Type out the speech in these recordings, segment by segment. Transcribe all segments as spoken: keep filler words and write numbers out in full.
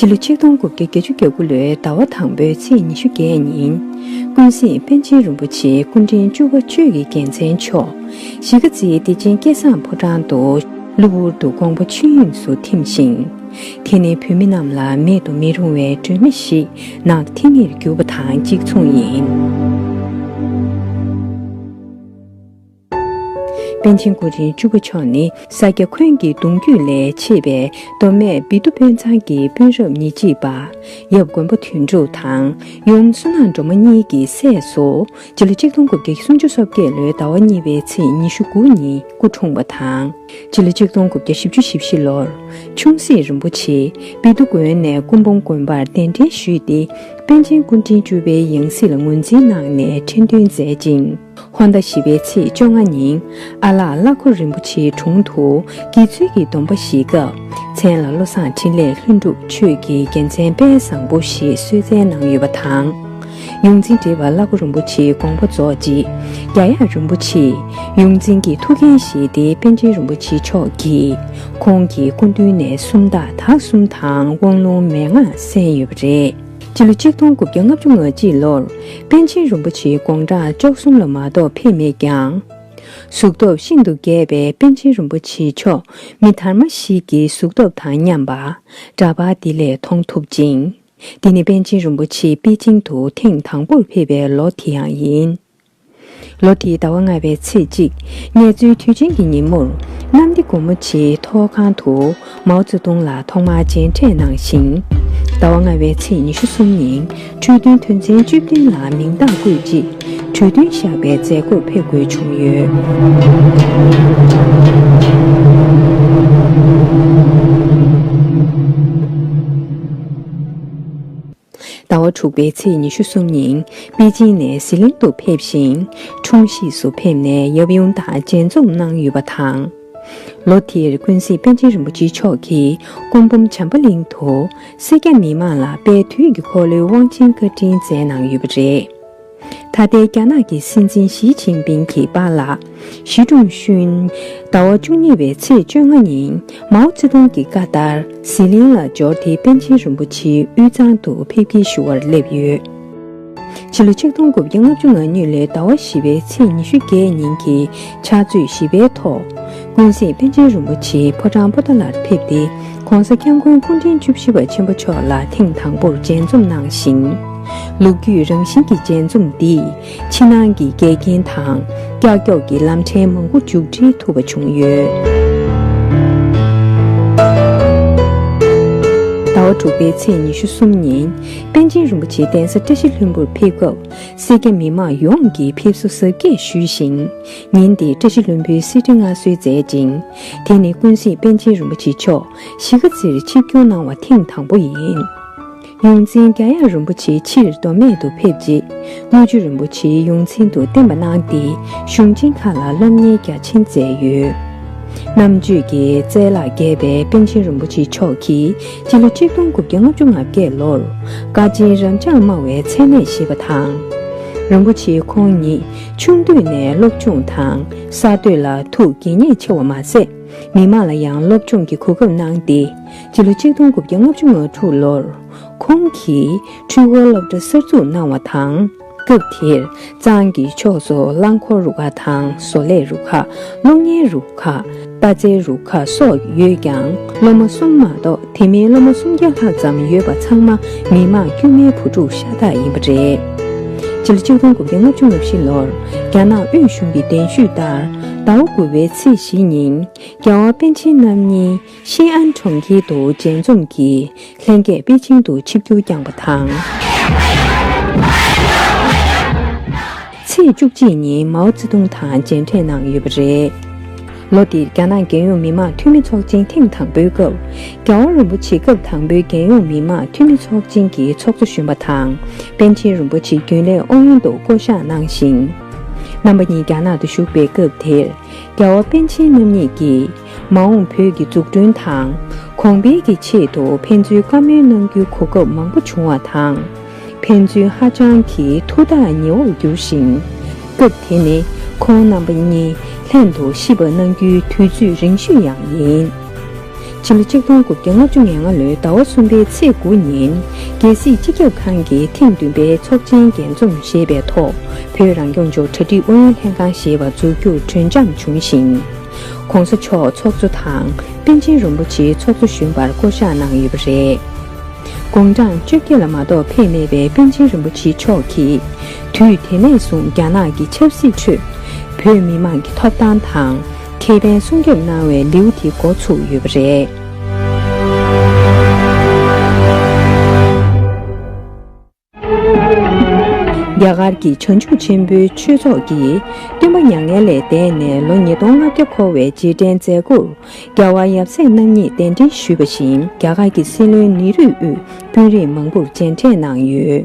སྤྱི་ལོ་ཆིག་སྟོང་དགུ་བརྒྱ་བརྒྱད་ཅུ་གྱ་དགུ་ལོའི་ཟླ་བ་དང་པོའི་ཚེས་ཉི་ཤུ་བརྒྱད་ཉིན། ཀུན་གཟིགས་པཎ་ཆེན་རིན་པོ་ཆེ་སྐུ་ཕྲེང་བཅུ་པ་ཆོས་ཀྱི་རྒྱལ་མཚན་མཆོག་གཞིས་ཀ་རྩེའི་བདེ་ཆེན་སྐལ་བཟང་ཕོ་བྲང་དུ་གློ་བུར་དུ་དགོངས་པ་ཆོས་དབྱིངས་སུ་ཐིམ་ཞིང་། དེ་ནི་བོད་མི་རྣམས་ལ་མེད་དུ་མི་རུང་བའི་སྒྲོན་མེ་ཞིག་ནང་ཐིམ་མེར་གྱུར་པ་དང་གཅིག་མཚུངས་ཡིན། པཎ་ཆེན་སྐུ་ཕྲེང་བཅུ་པ་མཆོག་ནི་ས་སྐྱ་འཁོན་གྱི་གདུང་རྒྱུད་ལས་མཆེད་པའི་མདོ་སྨད་བི་ཏུ་དཔོན་ཚང་གི་དཔོན་རབས་ཉེར་གཅིག་པ་ཡབ་མགོན་པོ་དོན་གྲུབ་དང་ཡུམ་བསོད་ནམས་སྒྲོལ་མ་གཉིས་ཀྱི་སྲས་སུ། སྤྱི་ལོ་ཆིག་སྟོང་དགུ་བརྒྱ་སུམ་ཅུ་སོ་བརྒྱད་ལོའི་ཟླ་བ་གཉིས་པའི་ཚེས་ཉི་ཤུ་དགུ་ཉིན་སྐུ་འཁྲུངས་པ་དང་། སྤྱི་ལོ་ཆིག་སྟོང་དགུ་བརྒྱ་བཞི་བཅུ་ཞེ་བཞི་ལོར་ཆུང་སྲིད་རིན་པོ་ཆེ་བི་ཏུ་དགོན་ནས་སྐུ་འབུམ་དགོན་པར་གདན་འདྲེན་ཞུས་ཏེ། པཎ་ཆེན་སྐུ་ཕྲེང་བཅུ་པའི་ཡང་སྲིད་ལ་ངོས་འཛིན་གནང་ནས་ཁྲི་འདོན་མཛད་ཅིང་། ཧོར་ཟླ་བཞི་པའི་ཚེས་བཅོ་ལྔ་ཉིན་ཨ་ལགས་བླ་ཁོ་རིན་པོ་ཆེའི་དྲུང་དུ་དགེ་ཚུལ་གྱི་སྡོམ་པ་བཞེས་སྐབས། མཚན་ལ་བློ་བཟང་འཕྲིན་ལས་ལྷུན་གྲུབ་ཆོས་ཀྱི་རྒྱལ་མཚན་དཔལ་བཟང་པོ་ཞེས་གསོལ་སྩལ་གནང་ཡོད་པ་དང་། ཡོངས་འཛིན་བགྲེས་པ་བླ་ཁོ་རིན་པོ་ཆེའི་དགོངས་པ་རྫོགས་རྗེས། རྒྱ་ཡག་རིན་པོ་ཆེས་ཡོངས་འཛིན་གྱི་ཐུགས་འགན་བཞེས་ཏེ། པཎ་ཆེན་རིན་པོ་ཆེ་མཆོག་གིས་ཁོང་གི་སྐུ་མདུན་ནས་སུམ་རྟགས་དག་གསུམ་དང་དབང་ལུང་མན་ངག་གསན་ཡོད་པ་རེད། སྤྱི་ལོ་ཆིག་སྟོང་དགུ་བརྒྱ་ལྔ་བཅུ་ང་གཅིག་ལོར་པཎ་ཆེན་རིན་པོ་ཆེའི་དགུང་གྲངས་བཅུ་གསུམ་ལ་མ་གཏོགས་ཕེབས་མེད་ཀྱང་། གཟུགས་སྟོབས་ཤིན་ཏུ་རྒྱས་པའི་པཎ་ཆེན་རིན་པོ་ཆེ་མཆོག་མི་དར་མ་ཞིག་གི་གཟུགས་སྟོབས་དང་མཉམ་པ་འདྲ་པར་འདི་ལས་མཐོང་ཐུབ་ཅིང་། འདི་ནི་པཎ་ཆེན་རིན་པོ་ཆེ་པེ་ཅིང་དུ་ཐེངས་དང་པོར་ཕེབས་པའི་ལོ་དེ་ཡང་ཡིན། ལོ་དེའི་ཟླ་བ་ལྔ་པའི་ཚེས་གཅིག་ངལ་རྩོལ་དུས་ཆེན་གྱི་ཉིན་མོར། གནམ་བདེ་སྒོ་མོ་ཆེའི་ཐོག་ཁང་དུ་མའོ་ཙེ་ཏུང་ལ་ཐོག་མར་མཇལ་འཕྲད་གནང་ཞིང་། ཟླ་བ་ལྔ་པའི་ཚེས་ཉི་ཤུ་གསུམ་ཉིན་འཕྲོད་བསྟེན་དོན་ཚན་བཅུ་བདུན་ལ་མིང་རྟགས་བཀོད་རྗེས། གྲོས་མཐུན་བཞག་པའི་མཛད་སྒོར་ཕེབས་དགོས་བྱུང་ཡོད། ཟླ་བ་དྲུག་པའི་ཚེས་ཉི་ཤུ་གསུམ་ཉིན་པེ་ཅིང་ནས་ཟི་ལིང་དུ་ཕེབས་ཤིང་། འཁྲུངས་གཞིས་སུ་ཕེབས་ནས་ཡབ་ཡུམ་དང་མཇལ་འཛོམས་གནང་ཡོད་པ་དང་། ལོ་དེར་ཀུན་གཟིགས་པཎ་ཆེན་རིན་པོ་ཆེ་མཆོག་གིས་སྐུ་འབུམ་བྱམས་པ་གླིང་དུ་སེར་སྐྱ་མི་མང་ལ་དཔལ་དུས་ཀྱི་འཁོར་ལོའི་དབང་ཆེན་བཀའ་དྲིན་སྩལ་གནང་ཡོད་པ་རེད། ད་ལྟའི་རྒྱ་ནག་གི་སྲིད་འཛིན་ཞི་ཅིན་ཕིང་གི་པཱ་ལགས་ཞི་ཀྲུང་ཤུན་ཟླ་བ་བཅུ་གཉིས་པའི་ཚེས་བཅོ་ལྔ་ཉིན་མའོ་ཙེ་ཏུང་གི་བཀའ་ལྟར་ཟི་ལིང་ལ་འབྱོར་ཏེ་པཎ་ཆེན་རིན་པོ་ཆེའི་དབུས་གཙང་དུ་ཕེབས་སྐྱེལ་ཞུ་བར་སླེབས་ཡོད། ཕྱི་ལོ་ཆིག་སྟོང་དགུ་བརྒྱ་ལྔ་བཅུ་ང་གཉིས་ལོའི་ཟླ་བ་བཞི་པའི་ཚེས་ཉི་ཤུ་བརྒྱད་ཉིན་གྱི་ཕྱག་ཚོད་བཞི་པའི་ཐོག་ཀུན་གཟིགས་པཎ་ཆེན་རིན་པོ་ཆེ་ཕོ་བྲང་པོ་ཏཱ་ལར་ཕེབས་ཏེ། ྋགོང་ས་ྋསྐྱབས་མགོན་སྐུ་ཕྲེང་བཅུ་བཞི་པ་ཆེན་པོ་མཆོག་ལ་ཐེངས་དང་པོར་མཇལ་འཛོམས་གནང་ཞིང་། ལོ་རྒྱུས་རང་བཞིན་གྱི་མཇལ་འཛོམས་འདིས་ཕྱི་ནང་གི་འགལ་རྐྱེན་དང་ཀྱག་ཀྱོག་གི་ལམ་ཕྲན་མང་པོ་མཇུག་སྒྲིལ་ཐུབ་པ་བྱུང་ཡོད། ཟླ་བ་དྲུག་པའི་ཚེས་ཉི་ཤུ་གསུམ་ཉིན་པཎ་ཆེན་རིན་པོ་ཆེ་གདན་ས་བཀྲ་ཤིས་ལྷུན་པོར་ཕེབས་སྐབས། སེར་སྐྱ་མི་མང་ཡོངས་ཀྱིས་ཕེབས་བསུ་གཟབ་རྒྱས་ཞུས་ཤིང་། ཉིན་དེ་བཀྲ་ཤིས་ལྷུན་པོའི་གསེར་ཁྲི་མངའ་གསོལ་མཛད་ཅིང་། དེ་ནི་ཀུན་གཟིགས་པཎ་ཆེན་རིན་པོ་ཆེ་མཆོག་གཞིས་ཀ་རྩེར་ཆིབས་བསྒྱུར་གནང་བ་ཐེངས་དང་པོ་ཡིན། ཡོངས་འཛིན་རྒྱ་ཡག་རིན་པོ་ཆེ་ཕྱིར་མདོ་སྨད་དུ་ཕེབས་རྗེས། དངུལ་ཆུ་རིན་པོ་ཆེའི་ཡོངས་འཛིན་དུ་བསྟེན་པ་གནང་སྟེ། གཞུང་ཆེན་ཁག་ལ་སློབ་གཉེར་རྒྱ་ཆེན་མཛད་ཡོད། རྣམ་དཔྱོད་ཀྱི་རྩལ་ལ་རྒྱས་པའི་པཎ་ཆེན་རིན་པོ་ཆེ་མཆོག་གིས་སྤྱི་ལོ་ཆིག་སྟོང་དགུ་བརྒྱ་ལྔ་བཅུ་ང་བརྒྱད་ལོར་དཀའ་ཆེན་རབ་འབྱམས་སྨྲ་བའི་མཚན་གནས་བཞེས་པ་དང་། རིན་པོ་ཆེ་ཁོང་ཉིད་ཆུང་དུས་ནས་སློབ་སྦྱོང་དང་གསར་གཏོད་ལ་ཐུགས་དགྱེས་མཉེས་ཆེ་བ་མ་ཟད། མི་མང་ལ་ཡང་སློབ་སྦྱོང་གི་གོ་སྐབས་གནང་སྟེ། སྤྱི་ལོ་ཆིག་སྟོང་དགུ་བརྒྱ་ལྔ་བཅུ་ང་དྲུག་ལོར། ཁོང་གིས་འཕྲུལ་འཁོར་སློབ་གྲྭ་གསར་འཛུགས་གནང་བ་དང་། སྐབས་དེར་གཙང་གི་ཕྱོགས་སུ་རླངས་འཁོར་རུ་ཁག་དང་བཟོ་ལས་རུ་ཁག་སློབ་གཉེར་རུ་ཁག་རྟ་རྩལ་རུ་ཁག་སོགས་ཡོད་ཀྱང་། སློབ་མ་གསུམ་མ་གཏོགས་དེ་མིན་སློབ་མ་སུམ་བརྒྱ་ལྷག་ཙམ་ཡོད་པ་ཚང་མ་མི་དམངས་དཀྱུས་མའི་བུ་ཕྲུག་ཤ་སྟག་ཡིན་པ་རེད། སྤྱི་ལོ་ཆིག་སྟོང་དགུ་བརྒྱ་ལྔ་བཅུ་ང་བཞི་ལོར་རྒྱ་ནག་དབུས་གཞུང་གི་གདན་ཞུས་ལྟར་ཟླ་བ་དགུ་པའི་ཚེས་བཞི་ཉིན་རྒྱལ་བ་པཎ་ཆེན་རྣམ་གཉིས་ཤིན་ཨན་གྲོང་ཁྱེར་དུ་མཇལ་འཛོམས་ཀྱིས། ལྷན་རྒྱས་པེ་ཅིང་དུ་ཆིབས་བསྒྱུར་བསྐྱངས་པ་དང་། ཚེས་བཅུ་གཅིག་ཉིན་མའོ་ཙེ་ཏུང་དང་མཇལ་འཕྲད་གནང་ཡོད་པ་རེད། ལོ་འདིར་རྒྱ་ནག་རྒྱལ་ཡོངས་མི་དམངས་འཐུས་མི་ཚོགས་ཆེན་ཐེངས་དང་པོའི་སྐབས། རྒྱལ་བ་རིན་པོ་ཆེ་སྐབས་དང་པོའི་རྒྱལ་ཡོངས་མི་དམངས་འཐུས་མི་ཚོགས་ཆེན་གྱི་ཚོགས་གཙོ་གཞོན་པ་དང་། པཎ་ཆེན་རིན་པོ་ཆེ་རྒྱུན་ལས་ཨུ་ཡོན་དུ་བསྐོ་གཞག་གནང་ཞིང་། རྣམ་པ་གཉིས་རྒྱ་ནག་ཏུ་བཞུགས་པའི་སྐབས་དེར། རྒྱལ་བ་པཎ་ཆེན་རྣམ་གཉིས་ཀྱིས་མ་འོངས་བོད་ཀྱི་འཛུགས་སྐྲུན་དང་གོང་འཕེལ་གྱི་ཆེད་དུ་ཕན་ཚུན་བཀའ་མོལ་གནང་རྒྱུའི་གོ་སྐབས་མང་པོ་བྱུང་བ་དང་། ཕན་ཚུན་ཧ་ཅང་གི་ཐུགས་ཐག་ཉེ་བོར་གྱུར་ཞིང་། སྐབས་དེ་ནི་ཁོང་རྣམ་པ་གཉིས་ལྷན་དུ་གཤིབ་པ་གནང་རྒྱུའི་དུས་ཚོད་རིང་ཤོས་ཡང་ཡིན། ཕྱི་ལོ་ཆིག་སྟོང་དགུ་བརྒྱ་ལྔ་བཅུ་ང་ལྔ་ལོའི་ཟླ་བ་གསུམ་པའི་ཚེས་དགུ་ཉིན། རྒྱལ་སྲིད་སྤྱི་ཁྱབ་ཁང་གི་ཐེངས་བདུན་པའི་ཚོགས་ཆེན་རྒྱས་འཛོམས་ཞེས་པའི་ཐོག་བོད་རང་སྐྱོང་ལྗོངས་གྲ་སྒྲིག་ཨུ་ཡོན་ལྷན་ཁང་ཞེས་པ་འཛུགས་རྒྱུར་གྲོས་འཆམ་བྱུང་ཞིང་། ྋགོང་ས་མཆོག་ཚོགས་གཙོ་དང་པཎ་ཆེན་རིན་པོ་ཆེ་ཚོགས་གཙོ་གཞོན་པར་བསྐོ་གཞག་གནང་ཡོད་པ་རེད། དགུང་གྲངས་བཅོ་བརྒྱད་ལ་མ་གཏོགས་ཕེབས་མེད་པའི་པཎ་ཆེན་རིན་པོ་ཆེ་མཆོག་གིས། དུས་དེ་ནས་བཟུང་རྒྱ་ནག་གི་ཆབ་སྲིད་ཁྲོད། བོད་མི་མང་གི་ཐོབ་ཐང་དང་ཁེ་ཕན་སྲུང་སྐྱོབ་གནང་བའི་ལེའུ་དེ་འགོ་ཚུགས་ཡོད་པ་རེད། རྒྱ་གར་གྱི་བྱང་ཆུབ་ཆེན་པོའི་ཆོས་ཚོགས་ཀྱིས་སྟོན་པ་མྱ་ངན་ལས་འདས་ནས་ལོ་ཉིས་སྟོང་ལྔ་བརྒྱ་འཁོར་བའི་རྗེས་དྲན་མཛད་སྒོར། རྒྱལ་བ་ཡབ་སྲས་རྣམ་གཉིས་གདན་འདྲེན་ཞུས་པ་བཞིན་རྒྱ་གར་གྱི་སྲིད་བློན་ནེ་རུས་དབུས་དཔོན་རིགས་མང་པོར་མཇལ་འཕྲད་གནང་ཡོད།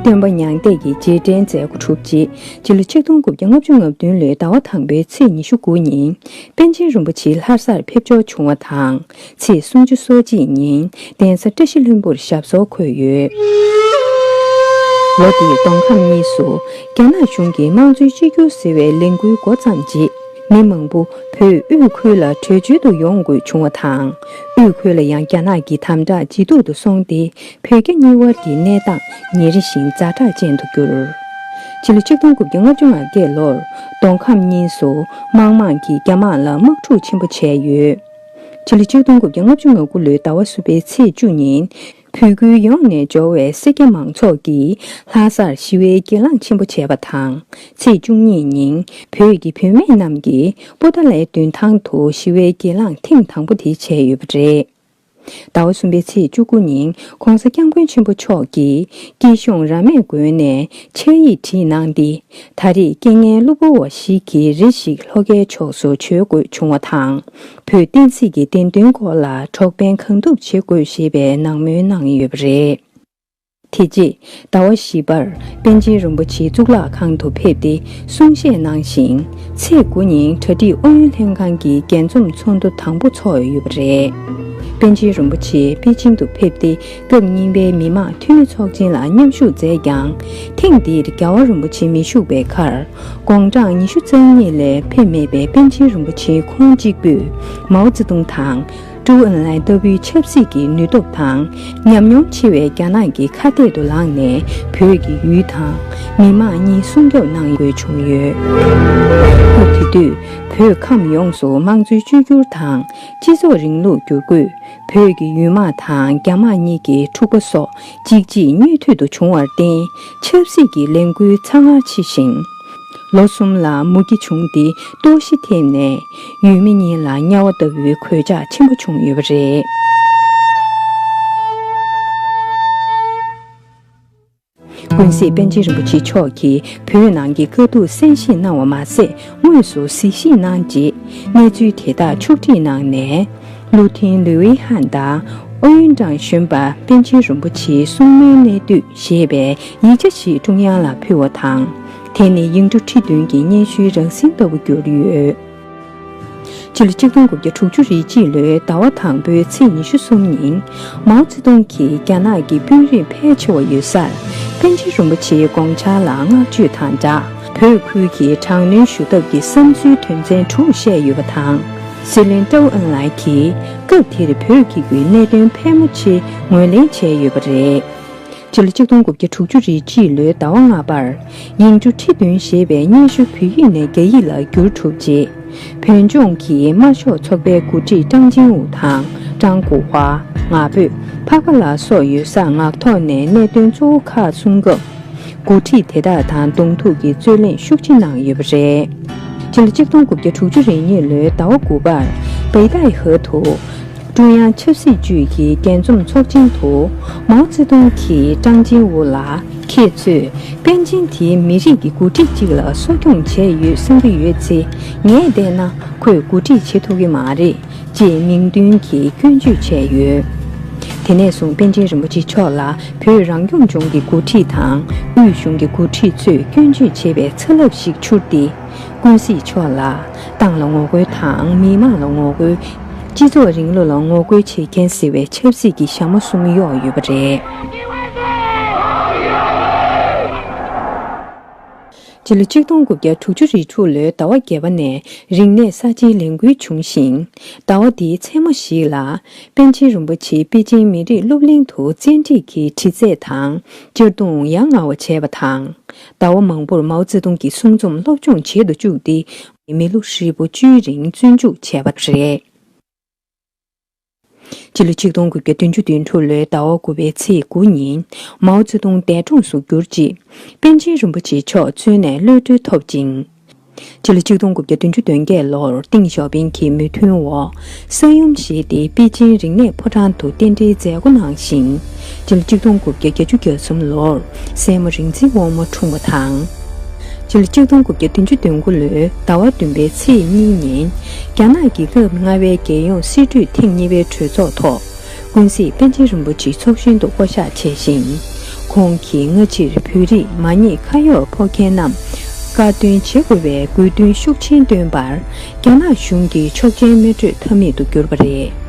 སྟོན་པ་མྱང་འདས་ཀྱི་རྗེས་དྲན་མཛད་སྒོ་གྲུབ་རྗེས་ཕྱི་ལོ་ཆིག་སྟོང་དགུ་བརྒྱ་ལྔ་བཅུ་ང་བདུན་ལོའི་ཟླ་བ་དང་པོའི་ཚེས་ཉི་ཤུ་དགུ་ཉིན་པཎ་ཆེན་རིན་པོ་ཆེ་ལྷ་སར་ཕེབས་འབྱོར་བྱུང་བ་དང་། ཚེས་སུམ་ཅུ་སོ་གཅིག་ཉིན་གདན་ས་བཀྲ་ཤིས་ལྷུན་པོར་ཞབས་སོར་འཁོད་ཡོད། ལོ་འདིའི་མདོ་ཁམས་གཉིས་སུ་རྒྱ་ནག་གཞུང་གིས་དམངས་གཙོའི་གཅིག་གྱུར་ཟེར་བའི་ལས་འགུལ་འགོ་བརྩམས་རྗེས། མི་མང་པོ་བོད་དབུས་ཁུལ་ལ་བྲོས་བྱོལ་དུ་ཡོང་དགོས་བྱུང་བ་དང་། དབུས་ཁུལ་ལ་ཡང་རྒྱ་ནག་གི་དམ་དྲག་ཇེ་སྡུག་ཏུ་སོང་སྟེ། བོད་རྒྱ་གཉིས་དབར་གྱི་གནས་སྟངས་ཉིན་རེ་བཞིན་ཛ་དྲག་ཅན་དུ་གྱུར། ཕྱི་ལོ་ཆིག་སྟོང་དགུ་བརྒྱ་ལྔ་བཅུ་ང་བརྒྱད་ལོར་མདོ་ཁམས་གཉིས་སུ་དམག་དམངས་ཀྱིས་རྒྱ་དམག་ལ་དམག་འཁྲུག་ཆེན་པོ་བྱས་ཡོད། ཕྱི་ལོ་ཆིག་སྟོང་དགུ་བརྒྱ་ལྔ་བཅུ་ང་དགུ་ལོའི་ཟླ་བ་གསུམ་པའི་ཚེས་བཅུ་ཉིན། བོད་ཁུལ་ཡོངས་ནས་འབྱོར་བའི་སེར་སྐྱ་མང་ཚོགས་ཀྱིས་ལྷ་སར་ཞི་བའི་གྱེན་ལངས་ཆེན་པོ་བྱས་པ་དང་། ཚེས་བཅུ་གཉིས་ཉིན་བོད་ཀྱི་བུད་མེད་རྣམས་ཀྱིས་པོ་ཏཱ་ལའི་མདུན་ཐང་དུ་ཞི་བའི་གྱེན་ལངས་ཐེངས་དང་པོ་དེ་བྱས་ཡོད་པ་རེད། ཟླ་བ་གསུམ་པའི་ཚེས་བཅུ་དགུ་ཉིན་ྋགོང་ས་ྋསྐྱབས་མགོན་ཆེན་པོ་མཆོག་གིས་སྐྱིད་གཤོངས་ར་མས་དགོན་ནས་ཕྱག་ཡིག་བྲིས་གནང་སྟེ། ད་རེས་རྐྱེན་ངན་གློ་བུར་བ་ཞིག་གིས་རེ་ཞིག་ལྷོ་ཁའི་ཕྱོགས་སུ་བྱོལ་དགོས་བྱུང་བ་དང་། བོད་བསྟན་སྲིད་ཀྱི་བདེན་དོན་སྐོར་ལ་གྲོགས་ཕན་གང་ཐུབ་བྱེད་དགོས་ཞེས་པའི་ནང་མོལ་གནང་ཡོད་པ་རེད། དེ་རྗེས་ཟླ་བ་བཞི་པར་པཎ་ཆེན་རིན་པོ་ཆེ་གཙུག་ལག་ཁང་དུ་ཕེབས་ཏེ་གསུང་བཤད་གནང་ཞིང་། ཚེས་དགུ་ཉིན་གྲ་སྒྲིག་ཨུ་ཡོན་ལྷན་ཁང་གི་རྒྱས་འཛོམས་ཚོགས་འདུ་དང་པོ་འཚོགས་ཡོད་པ་རེད། པཎ་ཆེན་རིན་པོ་ཆེ་པེ་ཅིང་དུ་ཕེབས་ཏེ་སྐབས་གཉིས་པའི་མི་དམངས་འཐུས་མི་ཚོགས་ཆེན་ལ་མཉམ་ཞུགས་མཛད་ཀྱང་། ཐེངས་འདིར་རྒྱལ་བ་རིན་པོ་ཆེ་མི་བཞུགས་པའི་ཁར་དགུང་གྲངས་ཉི་ཤུ་རྩ་གཉིས་ལས་ཕེབས་མེད་པའི་པཎ་ཆེན་རིན་པོ་ཆེ་ཁོང་གཅིག་པུས་མའོ་ཙེ་ཏུང་དང་། ཀྲོའུ་ཨེན་ལའེ་ལྟ་བུའི་ཆབ་སྲིད་ཀྱི་ནུས་སྟོབས་དང་ཉམས་མྱོང་ཆེ་བའི་རྒྱ་ནག་གི་ཁ་གཏད་དུ་ལངས་ནས་བོད་ཀྱི་ཡུལ་དང་མི་དམངས་གཉིས་སྲུང་སྐྱོབ་གནང་དགོས་བྱུང་ཡོད། སྐབས་དེ་དུས་བོད་ཁམས་ཡོངས་སུ་དམངས་གཙོའི་བཅོས་བསྒྱུར་དང་སྤྱི་ཚོགས་རིང་ལུགས་བསྒྱུར་བཀོད། བོད་ཀྱི་ཡུལ་དམག་དང་རྒྱ་དམག་གཉིས་ཀྱི་འཁྲུག་པ་སོགས་གཅིག་རྗེས་གཉིས་མཐུད་དུ་བྱུང་བར་བརྟེན། ཆབ་སྲིད་ཀྱི་ལས་འགུལ་ཚ་ངར་ཆེ་ཞིང་། ལོ་གསུམ་ལ་མུ་གེ་བྱུང་སྟེ་ལྟོགས་ཤི་ཐེབས་ནས་ཡུལ་མི་གཉིས་ལ་དམྱལ་བ་ལྟ་བུའི་གོད་ཆག་ཆེན་པོ་བྱུང་ཡོད་པ་རེད། ཀུན་གཟིགས་པཎ་ཆེན་རིན་པོ་ཆེ་མཆོག་གིས་བོད་ནང་གི་དཀའ་སྡུག་གསན་བཞེས་གནང་བ་མ་ཟད། དངོས་སུ་གཟིགས་ཞིབ་གནང་རྗེས་གནས་ཚུལ་དེ་དག་ཕྱོགས་བསྒྲིགས་གནང་ནས། ལུའུ་ཐིང་ལུའུ་ཝེ་ཧན་དང་ཨུ་ཡོན་ཀྲང་གཞོན་པ་པཎ་ཆེན་རིན་པོ་ཆེའི་གསུང་མོལ་གནད་བསྡུས་ཞེས་པའི་ཡིག་ཆ་ཞིག་ཀྲུང་དབྱང་ལ་ཕུལ་བ་དང་། དེ་ནི་ཡིག་འབྲུ་ཁྲི་བདུན་གྱི་སྙན་ཞུའི་རང་བཞིན་ལྟ་བུ་གྱུར་ཡོད། ཕྱི་ལོ་ཆིག་སྟོང་དགུ་བརྒྱ་དྲུག་ཅུ་རེ་གཅིག་ལོའི་ཟླ་བ་དང་པོའི་ཚེས་ཉི་ཤུ་གསུམ་ཉིན། མའོ་ཙེ་ཏུང་གིས་རྒྱ་ནག་གི་དཔོན་རིགས་ཕལ་ཆེ་བ་ཡོད་སར་པཎ་ཆེན་རིན་པོ་ཆེའི་དགོངས་འཆར་ལ་བསྔགས་བརྗོད་དང་སྦྲགས། བོད་ཁུལ་གྱི་དྲག་གནོན་ཞུ་ཐབས་ཀྱི་བསམ་ཚུལ་དོན་ཚན་དྲུག་བཤད་ཡོད་པ་དང་། སྲིད་བློན་ཀྲོའུ་ཨེན་ལའེ་གིས་སྐབས་དེར་བོད་ཀྱི་གནད་དོན་ཕལ་མོ་ཆེ་ངོས་ལེན་བྱས་ཡོད་པ་རེད། སྤྱི་ལོ་ཆིག་སྟོང་དགུ་བརྒྱ་དྲུག་ཅུ་རེ་གཅིག་ལོའི་ཟླ་བ་ལྔ་པར། ཡིག་འབྲུ་ཁྲི་བདུན་ཞེས་པའི་སྙན་ཞུ་བོད་ཡིག་ནས་རྒྱ་ཡིག་ལ་བསྒྱུར་གྲུབ་རྗེས། བོད་ལྗོངས་ཀྱི་དམར་ཤོག་ཚོགས་པའི་འགོ་ཁྲིད་ཀྲང་ཅིང་ཝུ་དང་ཀྲང་གོ་ཧྭ། ང་ཕོད། འཕགས་པ་ལགས་སོགས་ཡོད་སར་ངག་ཐོག་ནས་གནད་དོན་གཙོ་བོ་ཁག་གསུང་སྐབས། འགོ་ཁྲིད་དེ་དག་དང་གདོང་ཐུག་གི་རྩོད་གླེང་ཤུགས་ཆེ་གནང་ཡོད་པ་རེད། སྤྱི་ལོ་ཆིག་སྟོང་དགུ་བརྒྱ་དྲུག་ཅུ་རེ་གཉིས་ལོའི་ཟླ་བ་དགུ་པར་པེ་ཏའི་ཧེ་དུ། ཀྲུང་དབྱང་ཆབ་སྲིད་ཅུས་ཀྱི་རྒྱས་འཛོམས་ཚོགས་ཆེན་དུ། མའོ་ཙེ་ཏུང་གིས་ཀྲང་ཅིང་ཝུ་ལ། ཁྱེད་ཚོས་པཎ་ཆེན་དེའི་མི་རིགས་ཀྱི་འགོ་ཁྲིད་ཅིག་ལ་གསོ་སྐྱོང་བྱས་ཡོད་བསམ་གྱི་ཡོད་ཚེ། ངས་བལྟས་ན་ཁོས་འགོ་ཁྲིད་བྱེད་ཐུབ་ཀྱི་མ་རེད། ཅེས་མིང་འདོན་གྱིས་སྐྱོན་བརྗོད་བྱས་ཡོད། དེ་ནས་བཟུང་པཎ་ཆེན་རིན་པོ་ཆེ་མཆོག་ལ་བོད་རང་སྐྱོང་ལྗོངས་ཀྱི་འགོ་ཁྲིད་དང་དབུས་གཞུང་གི་འགོ་ཁྲིད་ཚོས་སྐྱོན་བརྗོད་བྱེད་པའི་ཚ་རླབས་ཤིག་འཕྱུར་ཏེ། ཀུན་གཟིགས་མཆོག་ལ་ཏང་ལ་ངོ་རྒོལ་དང་མི་དམངས་ལ་ངོ་རྒོལ། སྤྱི་ཚོགས་རིང་ལུགས་ལ་ངོ་རྒོལ་བྱེད་མཁན་ཟེར་བའི་ཆབ་སྲིད་ཀྱི་ཞྭ་མོ་གསུམ་གཡོགས་ཡོད་པ་རེད། སྤྱི་ལོ་ཆིག་སྟོང་དགུ་བརྒྱ་དྲུག་ཅུ་རེ་དྲུག་ལོའི་ཟླ་བ་བརྒྱད་པ་ནས་རིག་གནས་གསར་བརྗེའི་ལས་འགུལ་བྱུང་ཞིང་། ཟླ་བ་འདིའི་མཚན་མོ་ཞིག་ལ། པཎ་ཆེན་རིན་པོ་ཆེ་པེ་ཅིང་མི་རིགས་སློབ་གླིང་དུ་བཙན་ཁྲིད་ཀྱིས་དྲི་རྩད་དང་གཅར་རྡུང་ཡ་ང་བ་བྱས་པ་དང་། ཟླ་བ་མང་པོར་མའོ་ཙེ་ཏུང་གི་གསུང་རྩོམ་སློབ་སྦྱོང་བྱེད་དུ་བཅུག་སྟེ། མི་ལོ་ཧྲིལ་པོ་བཅུའི་རིང་བཙོན་འཇུག་བྱས་པ་རེད། སྤྱི་ལོ་ཆིག་སྟོང་དགུ་བརྒྱ་བདུན་ཅུ་དོན་དྲུག་ལོའི་ཟླ་བ་དགུ་པའི་ཚེས་དགུ་ཉིན། མའོ་ཙེ་ཏུང་འདས་གྲོངས་སུ་གྱུར་རྗེས། པཎ་ཆེན་རིན་པོ་ཆེ་མཆོག་བཙོན་ནས་གློད་གྲོལ་ཐོབ་ཅིང་། སྤྱི་ལོ་ཆིག་སྟོང་དགུ་བརྒྱ་བདུན་ཅུ་དོན་བརྒྱད་ལོར་ཏེང་ཞའོ་ཕིང་གི་མོས་མཐུན་འོག་ས་ཡོམ་བཞེས་ཏེ་པེ་ཅིན་རིག་གནས་ཕོ་བྲང་དུ་རྟེན་འབྲེལ་མཛད་སྒོ་གནང་ཞིང་། སྤྱི་ལོ་ཆིག་སྟོང་དགུ་བརྒྱ་བརྒྱད་ཅུ་གྱ་གསུམ་ལོར་སྲས་མོ་རིག་འཛིན་དབང་མོ་འཁྲུངས་པ་དང་། སྤྱི་ལོ་ཆིག་སྟོང་དགུ་བརྒྱ་བདུན་ཅུ་དོན་དགུ་ལོའི་ཟླ་བ་བདུན་པའི་ཚེས་གཉིས་ཉིན། རྒྱ་ནག་གི་སྐབས་ལྔ་པའི་རྒྱལ་ཡོངས་སྲིད་གྲོས་ཐེངས་གཉིས་པའི་གྲོས་ཚོགས་ཐོག་ཀུན་གཟིགས་པཎ་ཆེན་རིན་པོ་ཆེ་ཚོགས་གཞོན་དུ་བསྐོ་གཞག་བྱས་ཤིང་། ཁོང་གིས་སྔ་ཕྱིར་བོད་རིགས་མ་ཉེས་ཁ་གཡོག་ཕོག་མཁན་རྣམས་དཀར་འདོན་བྱེད་དགོས་པའི་དགོས་འདུན་ཤུགས་ཆེན་བཏོན་པར། རྒྱ་ནག་གཞུང་གིས་ཆོག་མཆན་མི་སྤྲོད་ཐབས་མེད་དུ་གྱུར་པ་རེད།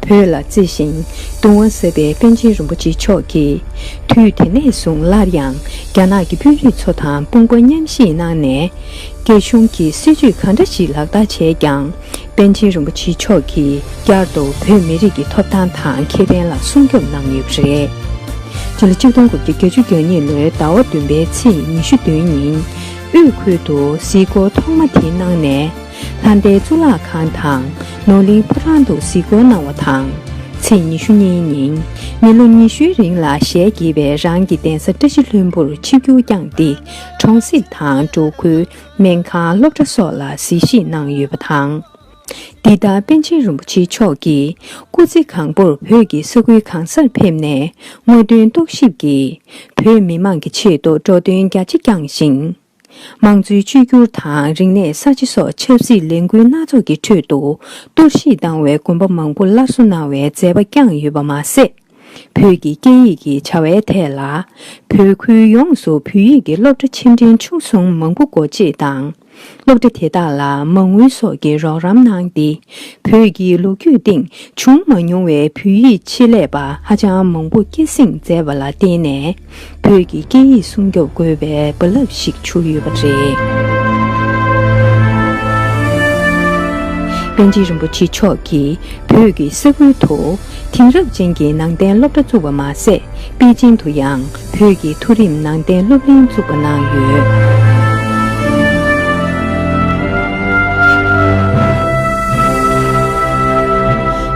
བོད་ལ་བརྩེ་ཞིང་གདུང་བ་ཟབ་པའི་པཎ་ཆེན་རིན་པོ་ཆེ་མཆོག་གིས། དུས་དེ་ནས་བཟུང་སླར་ཡང་རྒྱ་ནག་གི་དཔོན་རིགས་ཚོ་དང་དཔུང་པ་མཉམ་གཤིབ་གནང་ནས། རྒྱ་གཞུང་གིས་སྲིད་ཇུས་གང་འདྲ་ཞིག་ལག་བསྟར་བྱས་ཀྱང་། པཎ་ཆེན་རིན་པོ་ཆེ་མཆོག་གིས་བསྐྱར་དུ་བོད་མི་རིགས་ཀྱི་ཐོབ་ཐང་དང་ཁེ་ཕན་ལ་སྲུང་སྐྱོབ་གནང་ཡོད་པ་རེད། སྤྱི་ལོ་ཆིག་སྟོང་དགུ་བརྒྱ་བརྒྱད་ཅུ་གྱ་གཉིས་ལོའི་ཟླ་བ་བདུན་པའི་ཚེས་ཉི་ཤུ་བདུན་ཉིན། དབུས་ཁུལ་དུ་གཟིགས་སྐོར་ཐོག་མ་དེ་གནང་ནས། ལྷ་ལྡན་གཙུག་ལག་ཁང་དང་ནོར་གླིང་ཕོ་བྲང་དུ་གཟིགས་སྐོར་གནང་བ་དང་། ཚེས་ཉི་ཤུ་གཉིས་ཉིན། མི་ལོ་ཉི་ཤུའི་རིང་ལ་ཞལ་གྱེས་པའི་རང་གི་གདན་ས་བཀྲ་ཤིས་ལྷུན་པོར་ཆིབས་བསྒྱུར་བསྐྱངས་ཏེ། གྲོང་གསེབ་དང་འབྲོག་ཁུལ། སྨན་ཁང་། སློབ་གྲྭ་སོགས་ལ་གཟིགས་ཞིབ་གནང་ཡོད་པ་དང་། འདི་ལྟར་པཎ་ཆེན་རིན་པོ་ཆེ་མཆོག་གིས་སྐུ་ཚེ་གང་པོར་བོད་ཀྱི་ས་ཁུལ་གང་སར་ཕེབས་ནས། དངོས་དོན་རྟོག་ཞིབ་ཀྱིས་བོད་མི་མང་གི་ཆེད་དུ་འགྲོ་དོན་རྒྱ་ཆེ་བསྐྱངས་ཤིང་། དམངས་གཙོའི་བཅོས་བསྒྱུར་དང་རིག་གནས་གསར་བརྗེ་སོགས་ཆབ་སྲིད་ལས་འགུལ་སྣ་ཚོགས་ཀྱི་ཁྲོད་དུ་གཏོར་བཤིག་བཏང་བའི་དགོན་པ་མང་པོ་སླར་གསོ་གནང་བའི་མཛད་པ་བསྐྱངས་ཡོད་པ་མ་ཟད། བོད་ཀྱི་སྐད་ཡིག་གི་བྱ་བའི་ཐད་ལ། བོད་ཁུལ་ཡོངས་སུ་བོད་ཡིག་གི་སློབ་གྲྭ་ཆེ་འབྲིང་ཆུང་གསུམ་མང་པོ་སྒོ་འབྱེད་དང་། སློབ་གྲྭ་དེ་དག་ལ་མ་དངུལ་སོགས་ཀྱི་རོགས་རམ་གནང་སྟེ། བོད་ཀྱི་ལོ་རྒྱུས་སྟེང་བྱུང་མ་མྱོང་བའི་བོད་ཡིག་ཆེད་ལས་པ་ཧ་ཅང་མང་པོ་སྐྱེད་སྲིང་མཛད་པ་ལ་བརྟེན་ནས། བོད་ཀྱི་སྐད་ཡིག་སྲུང་སྐྱོབ་དགོས་པའི་རྦ་རླབས་ཤིག་འཕྱུར་ཡོད་པ་རེད། པཎ་ཆེན་རིན་པོ་ཆེ་མཆོག་གིས་བོད་ཀྱི་ས་ཁུལ་དུ་དེང་རབས་ཅན་གྱི་ནང་བསྟན་སློབ་གྲྭ་བཙུགས་པ་མ་ཟད། པེ་ཅིང་དུ་ཡང་བོད་ཀྱི་མཐོ་རིམ་ནང་བསྟན་སློབ་གླིང་བཙུགས་པ་གནང་ཡོད།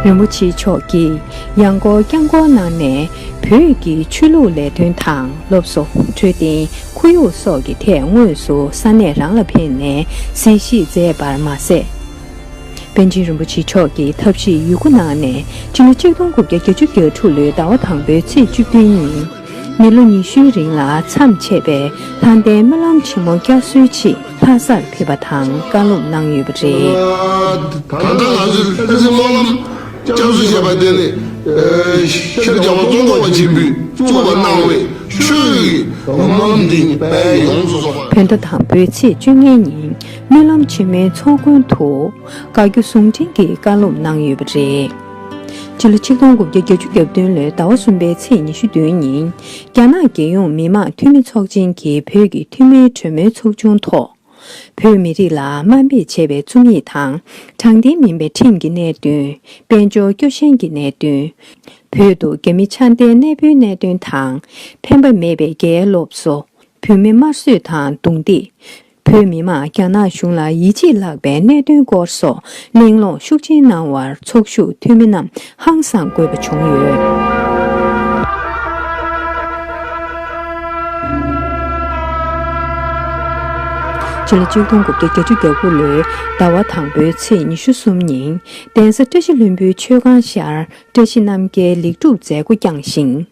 རིན་པོ་ཆེ་མཆོག་གིས་ཡང་སྐོར་བསྐྱར་སྐོར་གནང་ནས། བོད་ཀྱི་ཆོས་ལུགས་ལས་དོན་དང་སློབ་གསོ། འཕྲོད་བསྟེན། ཁོར་ཡུག་སོགས་ཀྱི་ཐད་དངོས་སུ་ས་གནས་རང་ལ་ཕེབས་ནས་གཟིགས་ཞིབ་མཛད་པར་མ་ཟད། པཎ་ཆེན་རིན་པོ་ཆེ་མཆོག་གིས་ཐབས་ཤེས་ཡོད་རྒུ་གནང་ནས། སྤྱི་ལོ་ཆིག་སྟོང་དགུ་བརྒྱ་བརྒྱད་ཅུ་གྱ་དྲུག་ལོའི་ཟླ་བ་དང་པོའི་ཚེས་བཅུ་བདུན་ཉིན། མི་ལོ་ཉི་ཤུའི་རིང་ལ་མཚམས་ཆད་པའི་ལྷ་ལྡན་སྨོན་ལམ་ཆེན་མོ་བསྐྱར་གསོའི་ཆེད་ལྷ་སར་ཕེབས་པ་དང་བཀའ་སློབ་གནང་ཡོད་པ་རེད། ད་ལྟ་ང་ཚོས་ལྷ་སའི་སྨོན་ལམ་བསྐྱར་གསོ་བྱས་པ་དེ་ནི། ཤར་རྒྱལ་བ་ཙོང་ཁ་པ་ཆེན་པོས་བཙུགས་པ་གནང་བའི་ཆོས་ཀྱི་སྨོན་ལམ་འདི་ཉིད་དཔལ་ཡོངས་སུ་རྫོགས་པ། བོད་ཟླ་དང་པོའི་ཚེས་བཅོ་ལྔའི་ཉིན། སྨོན་ལམ་ཆེན་མོའི་ཚོགས་མགོན་དུ། བཀའ་བརྒྱུད་ཟུང་འབྲེལ་གྱི་བཀའ་སློབ་གནང་ཡོད་པ་རེད། སྤྱི་ལོ་ཆིག་སྟོང་དགུ་བརྒྱ་བརྒྱད་ཅུ་གྱ་བདུན་ལོའི་ཟླ་བ་གསུམ་པའི་ཚེས་ཉི་ཤུ་བདུན་ཉིན། རྒྱ་ནག་རྒྱལ་ཡོངས་མི་དམངས་འཐུས་མི་ཚོགས་ཆེན་གྱི་བོད་ཀྱི་འཐུས་མིའི་གྲོས་མོལ་ཚོགས་ཆུང་ཐོག་བོད་མི་རིགས་ལ་དམའ་འབེབས་བྱས་པའི་རྩོམ་ཡིག་དང་། དྲང་བདེན་མིན་པའི་ཁྲིམས་ཀྱི་གནད་དོན། དཔལ་འབྱོར་སྐྱོ་ཞན་གྱི་གནད་དོན། བོད་དུ་རྒྱ་མི་ཆགས་འདེད་གནས་སྤོའི་གནད་དོན་དང་། ཕན་པ་མེད་པའི་རྒྱའི་སློབ་གསོ། བོད་མི་དམར་གསོད་དང་རྡུང་རྡེག་བོད་མི་དམངས་རྒྱ་ནག་གཞུང་ལ་ཡིད་ཆེས་བརླག་པའི་གནད་དོན་སྐོར་སོགས་གླེང་སློང་ཤུགས་ཆེན་གནང་བར་ཚོགས་ཞུགས་འཐུས་མི་རྣམས་ཧང་སངས་དགོས་པ་བྱུང་ཡོད། སྤྱི་ལོ་ཆིག་སྟོང་དགུ་བརྒྱ་བརྒྱད་ཅུ་གྱ་དགུ་ལོའི་ཟླ་བ་དང་པོའི་ཚེས་ཉི་ཤུ་གསུམ་ཉིན། གདན་ས་བཀྲ་ཤིས་ལྷུན་པོའི་མཆོད་ཁང་ཤར་བཀྲ་ཤིས་རྣམ་རྒྱལ་ལེགས་གྲུབ་མཛད་སྒོ་བསྐྱངས་ཤིང་།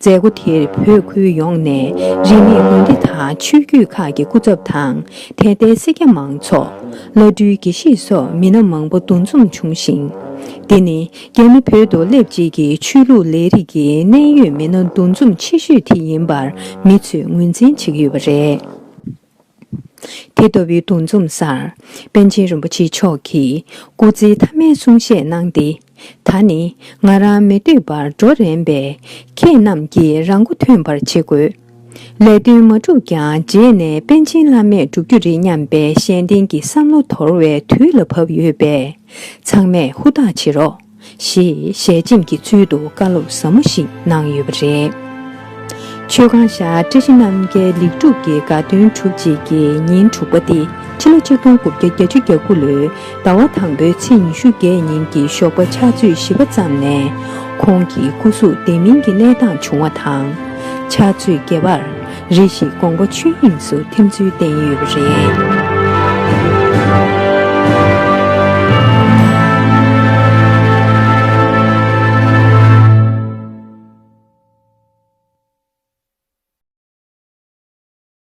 མཛད་སྒོ་དེར་བོད་ཁུལ་ཡོངས་ནས་རིས་མེད་དགོན་སྡེ་དང་ཆོས་བརྒྱུད་ཁག་གི་སྐུ་ཚབ་དང་། དད་ལྡན་སེར་སྐྱ་མང་ཚོགས། བླ་སྤྲུལ་དགེ་བཤེས་སོགས་མི་སྣ་མང་པོ་འདུ་འཛོམས་བྱུང་ཞིང་། འདི་ནི་རྒྱ་མི་བོད་དུ་སླེབས་རྗེས་ཀྱི་ཆོས་ལུགས་ལས་རིགས་ཀྱི་གནད་ཡོད་མི་སྣ་འདུ་འཛོམས་ཆེ་ཤོས་དེ་ཡིན་པར་མི་ཚོས་ངོས་འཛིན་བྱེད་ཀྱི་ཡོད་པ་རེད། དེ་ལྟ་བུའི་འདུ་འཛོམས་སར། པཎ་ཆེན་རིན་པོ་ཆེ་མཆོག་གིས་སྐུ་ཚེའི་མཐའ་མའི་གསུང་བཤད་གནང་སྟེ། ད་ནི་ང་རང་མི་སྡོད་པར་འགྲོ་རན་པས། ཁྱེད་རྣམས་ཀྱིས་རང་མགོ་ཐོན་པར་བྱེད་དགོས། ལས་དོན་མ་གྲུབ་ཀྱང་རྗེས་ནས་པཎ་ཆེན་བླ་མས་སྒྲུབ་རྒྱུ་རེད་སྙམ་པའི་གཞན་བརྟེན་གྱི་བསམ་བློ་དོར་བའི་དུས་ལ་བབ་ཡོད་པས། ཚང་མས་ཧུར་ཐག་བྱེད་རོགས། ཞེས་ཞལ་ཆེམས་ཀྱི་ཚུལ་དུ་བཀའ་སློབ་ཟབ་མོ་ཞིག་གནང་ཡོད་པ་རེད། ཆོས་ཁང་ཤར་བཀྲ་ཤིས་རྣམ་རྒྱལ་ལེགས་གྲུབ་ཀྱི་དགའ་སྟོན་གྲུབ་རྗེས་ཀྱི་ཉིན་དྲུག་པ་སྟེ། ཕྱི་ལོ་ཆིག་སྟོང་དགུ་བརྒྱ་བརྒྱད་ཅུ་གྱ་དགུ་ལོའི་ཟླ་བ་དང་པོའི་ཚེས་ཉི་ཤུ་བརྒྱད་ཉིན་གྱི་ཞོགས་པ་ཕྱག་ཚོད་བཞི་པ་ཙམ་ནས། ཁོང་གི་སྐུ་གཟུགས་བདེ་མིན་གྱི་གནས་སྟངས་བྱུང་བ་དང་། ཕྱག་ཚོད་བརྒྱད་པར་རེ་ཞིག་དགོངས་པ་ཆོས་དབྱིངས་སུ་ཐིམ་ཚུལ་བསྟན་ཡོད་པ་རེད།